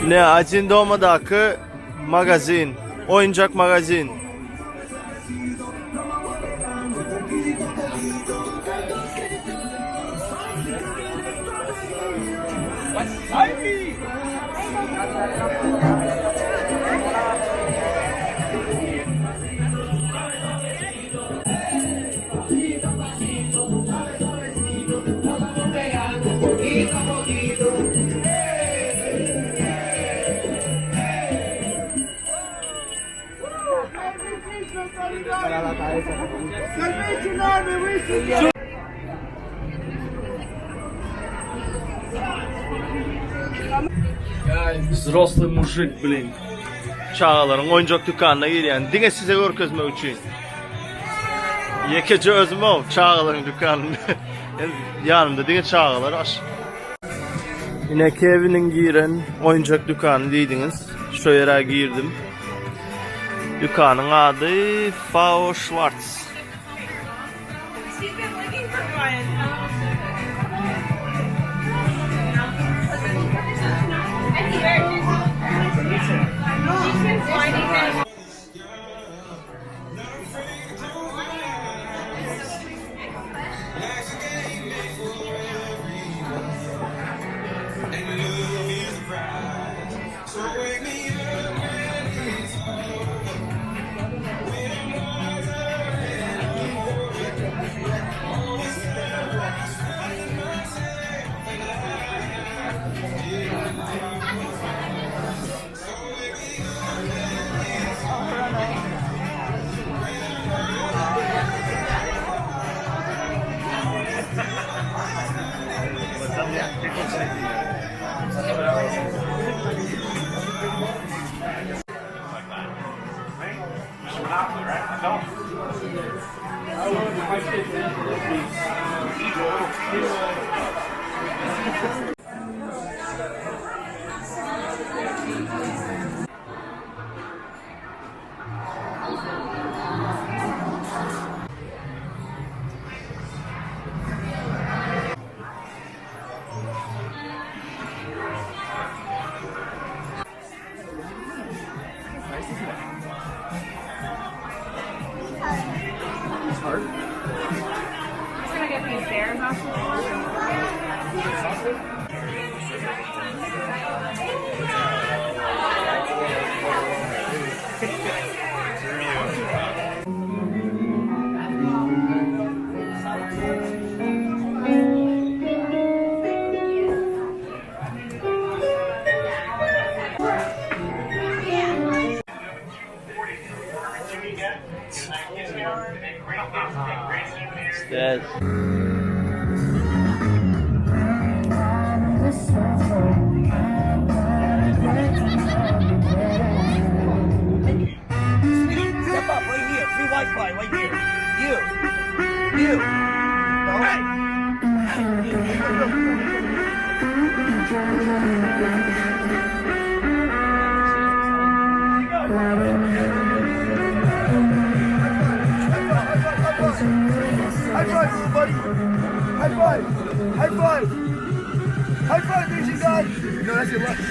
Ne Acin Domadaky magazin, oýunjak magazin. Wzrosly mujik blin. Çagalaryň oýunjak dükanyna girýän diňe size görkezmek üçin. Ýekeje özüm-ow çagalaryň dükanynda. Ýanymda diňe çagalar aş. Ine Kewiniň giren oýunjak dükany diýdiňiz. Şo ýere girdim. Dükanyň ady Fao Schwarz. Dead. Step up right here. Free Wi-Fi right here. You. You. No. High five, little buddy. High five. High five. High five, Asian guy. No, that's your left.